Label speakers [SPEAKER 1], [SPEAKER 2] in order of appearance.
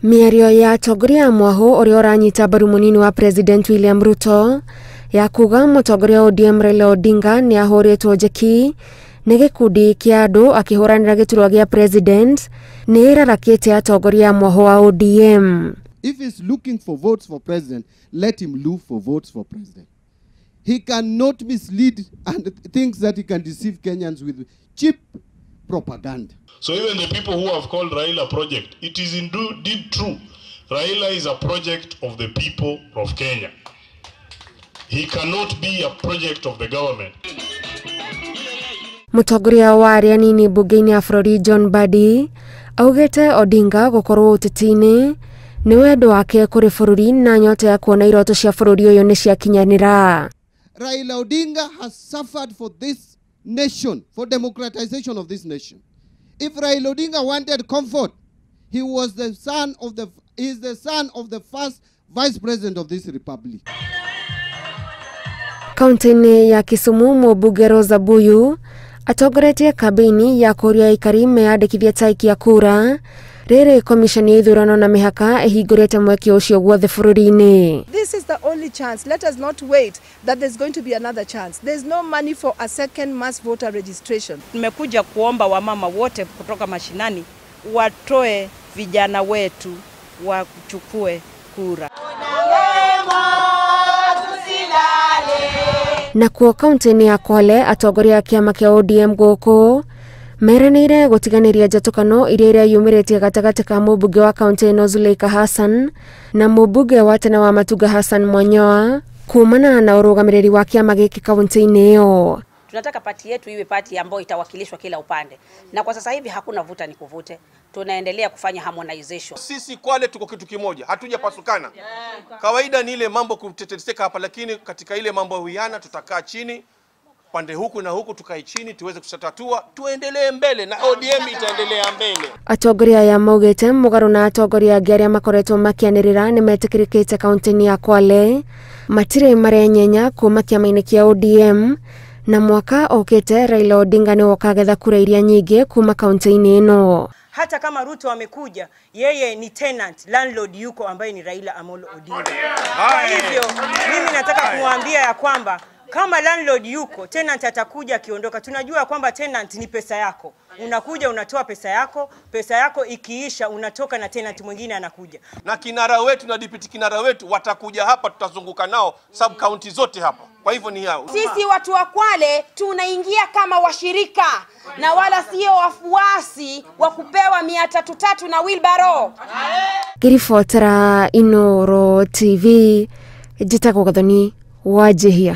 [SPEAKER 1] Mĩario ya atongoria a Mwahu ũrĩa ũranyita mbaru mũnini wa President William Ruto ya kuga mũtongoria wa ODM Raila Odinga nĩ ahũrĩtwo njeki nĩ gĩkundi kĩa andũ akĩhũranĩra gĩturwa gĩa president nĩ ĩrarakĩte atongoria a Mwahu wa ODM.
[SPEAKER 2] If he's looking for votes for president, let him look for votes for president. He cannot mislead and thinks that he can deceive Kenyans with cheap propaganda.
[SPEAKER 3] So even the people who have called Raila project, it is indeed true. Raila is a project of the people of Kenya. He cannot be a project of the government.
[SPEAKER 1] Mũtongoria wa arĩa anini mbunge-inĩ ya bũrũri John Mbadi augĩte Odinga gũkorwo ũteti-inĩ nĩ wendo wake kũrĩ bũrũri na nyota ya kuona iroto cia bũrũri ũyũ nĩ ciakinyanĩra.
[SPEAKER 2] Raila Odinga has suffered for this nation, for democratization of this nation. If Raila Odinga wanted comfort, he was the son of the is the son of the first vice president of this republic.
[SPEAKER 1] Kaunti-inĩ ya Kisumu mũmbunge Rosa Buyu atongoretie kambĩini ya kũria aikari meyandĩkithie ta aikia kura rĩrĩ komishoni ya ithurano na mĩhaka ĩhingũrĩte mweke ũcio guothe bũrũri-inĩ.
[SPEAKER 4] This is the only chance. Let us not wait that there's going to be another chance. There's no money for a second mass voter registration.
[SPEAKER 5] Tumekuja kuomba wamama wote kutoka mashinani watoe vijana wetu wachukue kura.
[SPEAKER 1] Nakuo kaunti-inĩ ya Kwale atongoria a kĩama kĩa ODM gũkũ meranĩire gũtiganĩria njatũkano iria ireyumĩrĩtie gatagatĩ ka mũmbunge wa kaunti ĩno Zuleika Hassan na mũmbunge wa tene wa Matunga Hassan Mwanyoa kumana na ũrũgamĩrĩri wa kĩama gĩkĩ kaunti-inĩ ĩyo.
[SPEAKER 6] Tunataka pati yetu iwe pati ambayo itawakilishwa kila upande, na kwa sasa hivi hakuna vuta ni kuvute, tunaendelea kufanya harmonization.
[SPEAKER 7] Sisi Kwale tuko kitu kimoja, hatujapasukana. Kawaida ni ile mambo kuteteseka hapa, lakini katika ile mambo ya uwiana tutakaa chini pande huku na huku, tukae chini tuweze kutatua, tuendelee mbele na ODM itaendelea mbele.
[SPEAKER 1] Atongoria aya maugĩte mũgarũ na atongoria angĩ arĩa makoretwo makĩanĩrĩra nĩ metĩkĩrĩkĩte kaunti-inĩ ya Kwale matirĩ marenyenya kuma kĩama-inĩ kĩa ODM na mwaka ũkĩte Raila Odinga nĩwe ũkagetha kura iria nyingĩ kuma kaunti-inĩ ĩno.
[SPEAKER 8] Hata kama Ruto amekuja, yeye ni tenant, landlord yuko ambaye ni Raila Amolo Odinga. Kwa hivyo mimi nataka kumwambia ya kwamba kama landlord yuko, tenant atakuja akiondoka. Tunajua kwamba tenant ni pesa yako. Unakuja unatoa pesa yako ikiisha unatoka na tenant mwingine anakuja.
[SPEAKER 7] Na kinara wetu na deputy kinara wetu watakuja hapa, tutazunguka nao sub county zote hapa. Kwa hivyo ni hao.
[SPEAKER 9] Sisi watu wa Kwale tunaingia kama washirika na wala sio wafuasi wa kupewa 300 na wheelbarrow.
[SPEAKER 1] Kirifotera Inoro TV, njĩtagwo Gathoni Wanjihia.